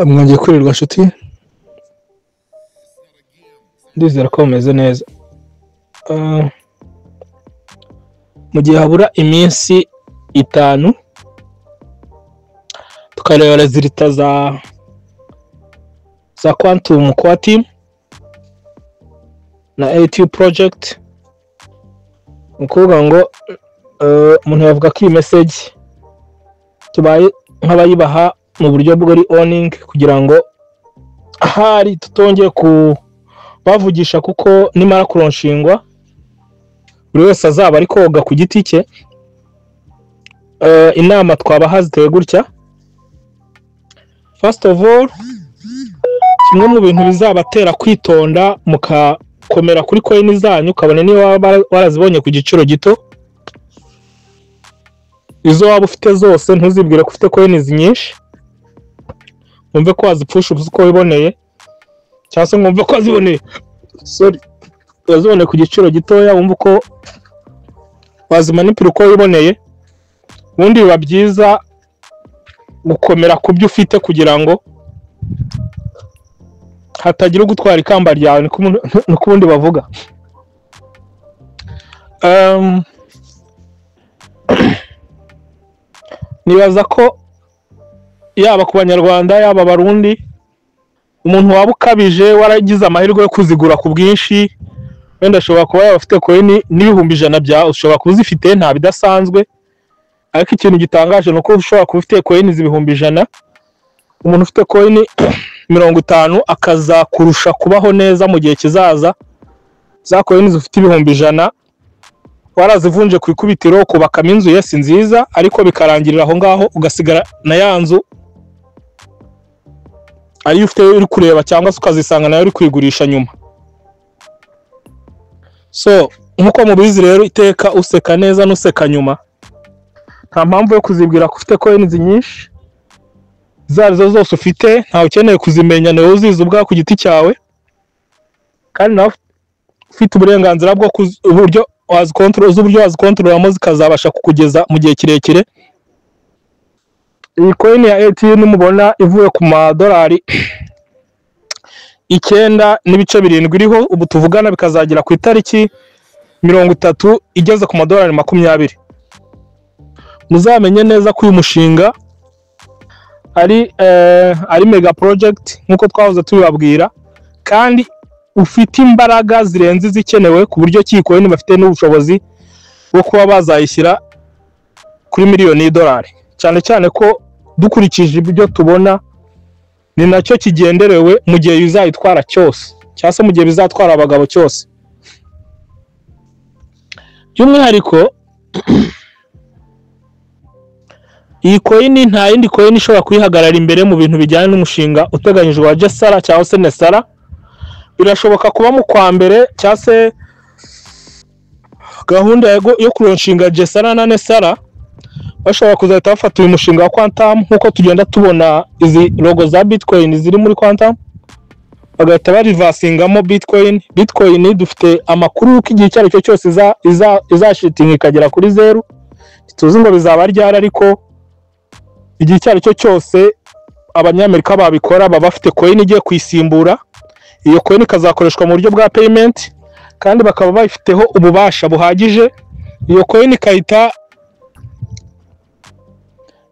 Mwongeye kwirirwa nshuti, ndizera ko mumeze neza. Mu gihe habura iminsi 5 tukareba results za Quantum Core Team na ATU project, ni ukuvuga ngo umuntu yavuga ko iyi message tubaye nk'abayibaha mu buryo bw'uri owning, kugira ngo ahari tutongeye kubavugisha, kuko nimara kuronshingwa buri wese azaba ari koga ku giti cye. Inama twabaha ziteye gutya: first of all, kimwe mu bintu bizabatera kwitonda mukakomera kuri coin zanyu, kabone niba waba warazibonye ku giciro gito, izo waba ufite zose, ntuzibwire ko ufite coins nyinshi, wumve ko wazipfusha ubusa uko wiboneye, cyangwa se mwumve ko waziboneye, sorry, waziboneye ku giciro gitoya, wumve uko wazimanipira uko wiboneye. Ubundi biba byiza gukomera ku byo ufite kugira ngo hatagira ugutwara ikamba ryawe, niko ubundi bavuga. Nibaza ko yaba ku Banyarwanda, yaba Abarundi, umuntu waba ukabije waragize amahirwe yo kuzigura ku bwinshi, wenda ashobora kuba yaba afite coin n'100,000 bya, ushobora kuba uzifite, nta bidasanzwe. Ariko ikintu gitangaje ni uko ushobora kuba ufite coin 100,000, umuntu ufite coin 50 akazakurusha kubaho neza mu gihe kizaza. Za coin zifite 100,000 warazivunje ku ikubitiro, kubakamo inzu, yes, nziza, ariko bikarangirira aho ngaho, ugasigara na ya nzu ariyo ufite uri kureba, cyangwa se ukazisanga nayo uri kuyigurisha nyuma. So nk'uko mubizi rero, iteka useka neza n'useka nyuma. Nta mpamvu yo kuzibwira ko ufite coins nyinshi. Izo arizo zose ufite ntawe ukeneye kuzimenya, ni wowe uzizi ubwawe ku giti cyawe, kandi nawe ufite uburenganzira bwo uburyo wazikontorora, z'uburyo wazikontororamo zikazabasha kukugeza mu gihe kirekire. Iyi coin ya ATU nimubona ivuye ku madolari 9.7 iriho ubu tuvugana, bikazagera ku itariki 30 igeze ku madolari 20, muzamenye neza ko uyu mushinga ari mega project nk'uko twahoze tubibabwira, kandi ufite imbaraga zirenze izikenewe, ku buryo ki coin bafite n'ubushobozi bwo kuba bazayishyira kuri miliyoni y'idolari, cyane cyane ko dukurikije ibyo tubona ni nacyo kigenderewe mu gihe bizayitwara cyose, cyangwa se mu gihe bizatwara abagabo cyose. By'umwihariko iyi coin nta yindi coin ishobora kuyihagarara imbere mu bintu bijyanye n'umushinga uteganyijwe wa Gesara cyangwa se Nesara. Birashoboka kuba mu kwa mbere, cyangwa se gahunda yo kuronshinga Gesara na Nesara, bashobora kuzahita bafata uyu mushinga wa Quantum, nk'uko tugenda tubona izi logo za Bitcoin ziri muri Quantum, bagahita barivasingamo Bitcoin. Bitcoin dufite amakuru y'uko igihe icyo ari cyo cyose izashitinga ikagera kuri zeru. Ntituzi ngo bizaba ryari, ariko igihe icyo ari cyo cyose Abanyamerika babikora, baba bafite coin igiye kuyisimbura. Iyo coin ikazakoreshwa mu buryo bwa payment, kandi bakaba bayifiteho ububasha buhagije. Iyo coin ikahita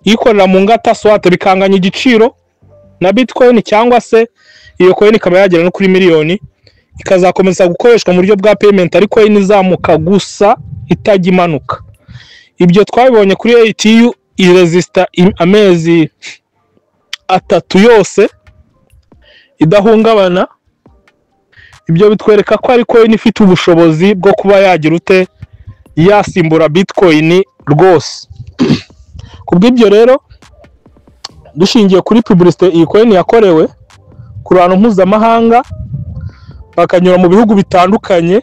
ikorera mu ngata, swate bikanganya igiciro na Bitcoin, cyangwa se iyo coin ikaba yagera no kuri miliyoni, ikazakomeza gukoreshwa mu buryo bwa payment, ariko coin izamuka gusa itajya imanuka. Ibyo twabibonye kuri ATU, iresista amezi 3 yose idahungabana. Ibyo bitwereka ko ari coin ifite ubushobozi bwo kuba yagira ute, yasimbura Bitcoin rwose. Kubw'ibyo rero, dushingiye kuri publicité iyi coin yakorewe ku ruhando mpuzamahanga, bakanyura mu bihugu bitandukanye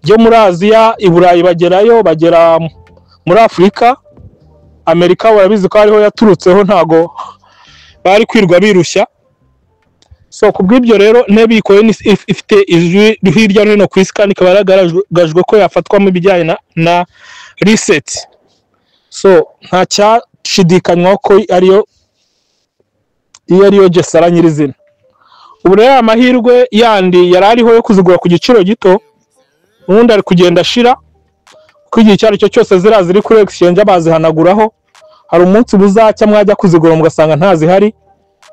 byo muri Aziya, i Burayi bagerayo, bagera muri Afurika, Amerika barabizi ko ariho yaturutseho, ntago bari kwirwa birushya. So kubw'ibyo rero, ntebe iyi coin ifite ijwi hirya no hino ku isi, kandi ikaba yaragaragajwe ko yafatwamo ibijyanye na reset. So nta cyashidikanywaho ko ariyo Iyo ariyo Gesara nyirizina. Ubu rero amahirwe yandi yari ariho yo kuzigura ku giciro gito ubundi ari kugenda ashira, kuko igihe icyo ari cyo cyose ziriya ziri kuri exchange bazihanaguraho. Hari umunsi buzacya mwajya kuzigura mugasanga ntazihari,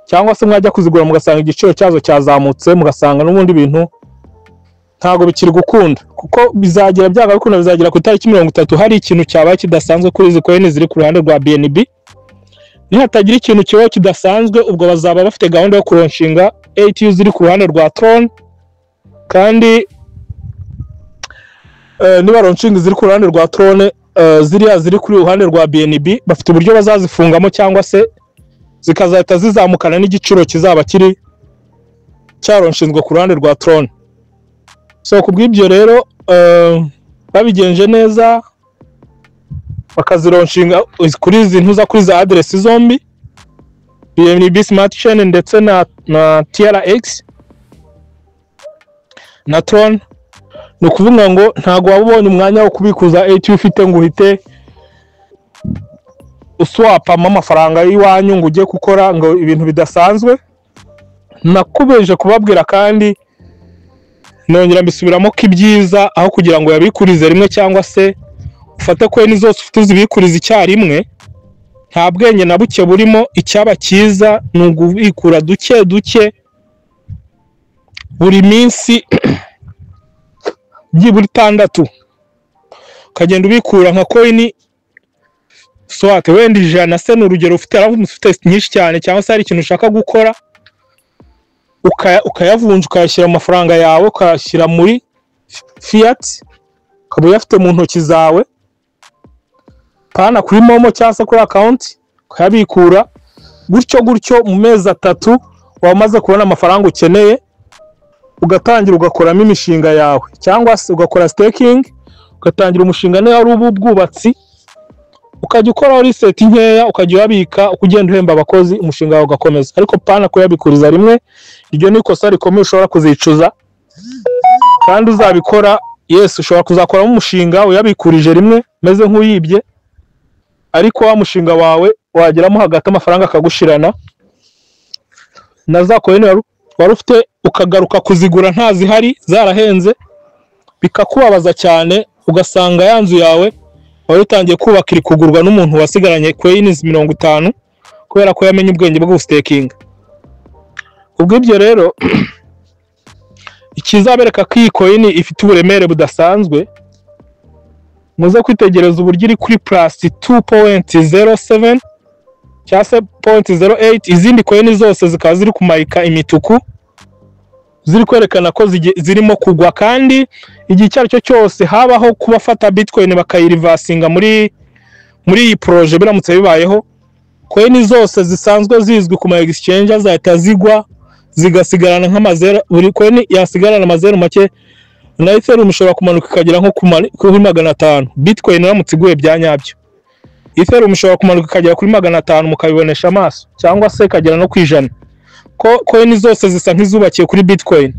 cyangwa se mwajya kuzigura mugasanga igiciro cyazo cyazamutse, mugasanga n'ubundi bintu ntabwo bikiri gukunda, kuko bizagira byanga bikunda bizagera ku itariki 30 hari ikintu cyabaye kidasanzwe kuri izi coin ziri ku ruhande rwa BNB. Nihatagira ikintu kibaho kidasanzwe, ubwo bazaba bafite gahunda yo kulaunchinga ATU ziri ku ruhande rwa Tron, kandi niba launchinga ziri ku ruhande rwa Tron, ziriya ziri kuri ruhande rwa BNB bafite uburyo bazazifungamo, cyangwa se zikazahita zizamukana n'igiciro kizaba kiri cyalaunchinzwe ku ruhande rwa Tron. So ku bw'ibyo rero, babigenje neza bakazilaunchinga kuri izi ntuza, kuri za aderesi zombi, BNB Smart Chain ndetse na TRX na Tron, ni ukuvuga ngo ntabwo waba ubonye umwanya wo kubikuza ATU ufite ngo uhite uswapamo amafaranga y'iwanyu ngo ujye gukora ngo ibintu bidasanzwe. Nakubeje kubabwira kandi nongera mbisubiramo ko ibyiza aho kugira ngo yabikurize rimwe cyangwa se ufate coin zose ufite uzibikurize icyarimwe, nta bwenge na buke burimo. Icyaba cyiza ni ugubikura duke duke buri minsi byibura 6, ukagenda ubikura nka coin swat wenda 100 se ni urugero, ufite ufite nyinshi cyane cyangwa se hari ikintu ushaka gukora, ukayavunja ukayashyira mu mafaranga yawe, ukayashyira muri fiat, ukaba uyafite mu ntoki zawe, pana kuri MoMo cyangwa se kuri account, ukayabikura gutyo gutyo. Mu mezi 3 waba umaze kubona amafaranga ukeneye, ugatangira ugakoramo imishinga yawe, cyangwa se ugakora staking, ugatangira umushinga niba ari ubwubatsi, ukajya ukoraho reset nkeya, ukajya uyabika uko ugenda uhemba abakozi, umushinga wawe ugakomeza. Ariko pana kuyabikuriza rimwe, iryo ni ikosa rikomeye ushobora kuzicuza. Kandi uzabikora, yes, ushobora kuzakoramo umushinga uyabikurije rimwe meze nk'uyibye, ariko wa mushinga wawe wageramo hagati amafaranga akagushirana na za coin wari ufite, ukagaruka kuzigura ntazihari, zarahenze, bikakubabaza cyane, ugasanga ya nzu yawe wari utangiye kubaka iri kugurwa n'umuntu wasigaranye coins 50 kubera ko yamenye ubwenge bwo gustakinga. Ubwo ibyo rero ikizabereka ko iyi coin ifite uburemere budasanzwe, muze kwitegereza uburyo iri kuri plus 2.07 cyangwa se 0.08, izindi coin zose zikaba ziri kumayika imituku, ziri kwerekana ko zirimo kugwa. Kandi igihe icyo ari cyo cyose habaho kubafata Bitcoin bakayireversinga muri iyi projet, biramutse bibayeho, coin zose zisanzwe zizwi ku ma exchange zahita zigwa zigasigarana nk'amazero, buri coin yasigarana amazeru make. Na Ethereum ishobora kumanuka ikagera nko kuri 500. Bitcoin iramutse iguye bya nyabyo, Ethereum ishobora kumanuka ikagera kuri 500 mukabibonesha amaso, cyangwa se ikagera no ku 100, ko coin zose zisa nk'izubakiye kuri Bitcoin.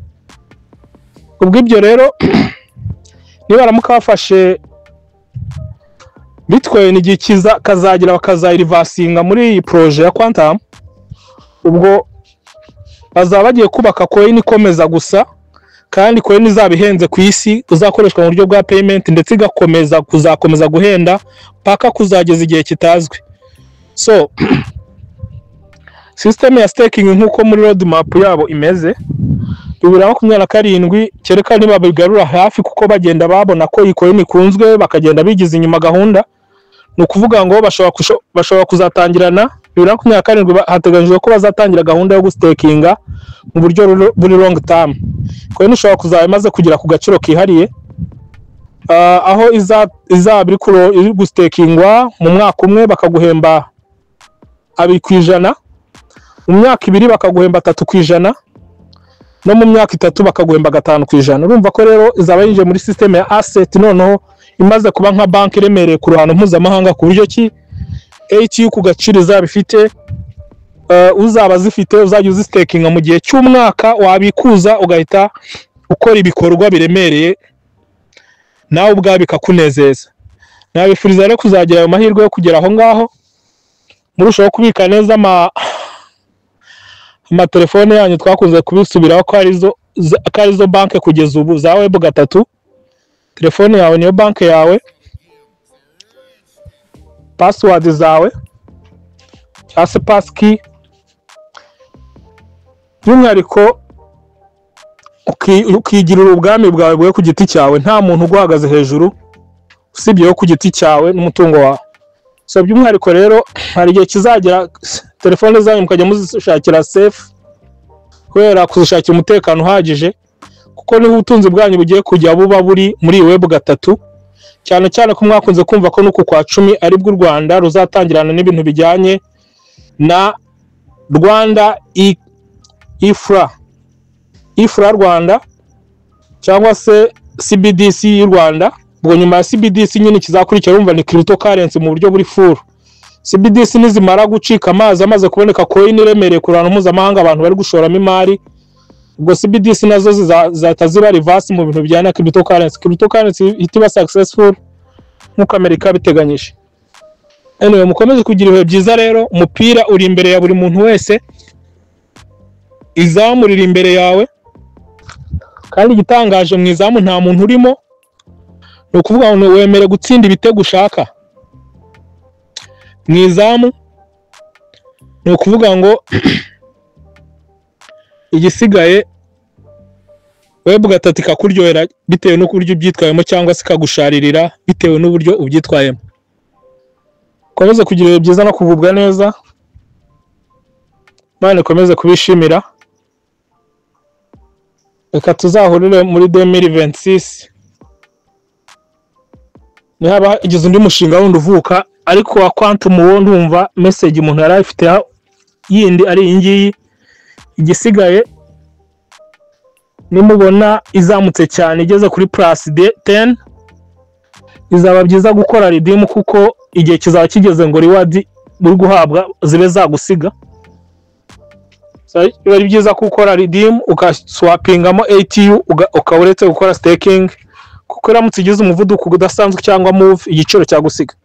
Ubwo ibyo rero, nibaramuka bafashe Bitcoin igihe kiza kazagira bakazayireversinga muri iyi projet ya Quantum, ubwo bazaba bagiye kubaka coin ikomeza gusa, kandi coin izaba ihenze ku isi, uzakoreshwa mu buryo bwa payment, ndetse igakomeza kuzakomeza guhenda paka kuzageza igihe kitazwi. So system ya staking nk'uko muri roadmap yabo imeze, 2027, kereka niba bigarura hafi, kuko bagenda babona ko iyi coin ikunzwe bakagenda bigiza inyuma gahunda. Ni ukuvuga ngo bashobora kuzatangirana 2027, hateganyijwe ko bazatangira gahunda yo gustakinga mu buryo buri long term. Coin ishobora kuzaba imaze kugera ku gaciro kihariye, aho izaba iri gustakingwa mu mwaka umwe bakaguhemba 2%, mu myaka 2 bakaguhemba 3%, no mu myaka 3 bakaguhemba 5%. Urumva ko rero izaba yinjiye muri system ya asset, noneho imaze kuba nka banki iremereye ku ruhando mpuzamahanga, ku buryo ki ATU ku gaciro izaba ifite, uzaba zifite uzajya uzistakinga mu gihe cy'umwaka, wabikuza ugahita ukora ibikorwa biremereye nawe ubwawe bikakunezeza. Nabifuriza rero kuzagira ayo mahirwe yo kugera aho ngaho, murushaho kubika neza Amatelefone yanyu twakunze kubisubiraho ko arizo banki kugeza ubu za Web 3. Telefone yawe niyo banki yawe, password zawe cyangwa se passkey, by'umwihariko ukigirira ubwami bwawe bwe ku giti cyawe, nta muntu uguhagaze hejuru usibye wowe ku giti cyawe n'umutungo wawe. So by'umwihariko rero, hari igihe kizagera telefone zanyu mukajya muzishakira safe, kubera kuzishakira umutekano uhagije, kuko niho ubutunzi bwanyu bugiye kujya buba buri muri iyi Web 3, cyane cyane ko mwakunze kumva ko n'uku kwa 10 aribwo u Rwanda ruzatangirana n'ibintu bijyanye na Rwanda Infra, Infra Rwanda cyangwa se CBDC y'u Rwanda. Ubwo nyuma ya CBDC nyine kizakurikira urumva ni cryptocurrency mu buryo buri full. CBDC nizimara gucika amazi, amaze kuboneka coin iremereye ku ruhando mpuzamahanga, abantu bari gushoramo imari, ubwo CBDC nazo zizahita ziba reverse mu bintu bijyanye na cryptocurrency. Cryptocurrency ihita iba successful nk'uko Amerika yabiteganyije. Anyway, mukomeze kugira ibihe byiza rero. Umupira uri imbere ya buri muntu wese, izamu riri imbere yawe, kandi igitangaje, mu izamu nta muntu urimo. Ni ukuvuga ngo wemere gutsinda ibitego ushaka mu izamu. Ni ukuvuga ngo igisigaye, Web 3 ikakuryohera bitewe n'uburyo ubyitwayemo, cyangwa se ikagusharirira bitewe n'uburyo ubyitwayemo. Ukomeze kugira ibihe byiza no kugubwa neza. Imana ikomeze kubishimira. Reka tuzahurire muri 2026, nihaba hagize undi mushinga wundi uvuka, ariko wa quantum wo ndumva message umuntu yari afite yindi ari iyi ngiyi. Igisigaye, nimubona izamutse cyane igeze kuri plus 10, bizaba byiza gukora redeem, kuko igihe kizaba kigeze ngo reward uri guhabwa zibe zagusiga. So, biba ari byiza ko ukora redeem ugaswapingamo ATU, ukaba uretse gukora staking, kuko iramutse igize umuvuduko udasanzwe cyangwa move, igiciro cyagusiga.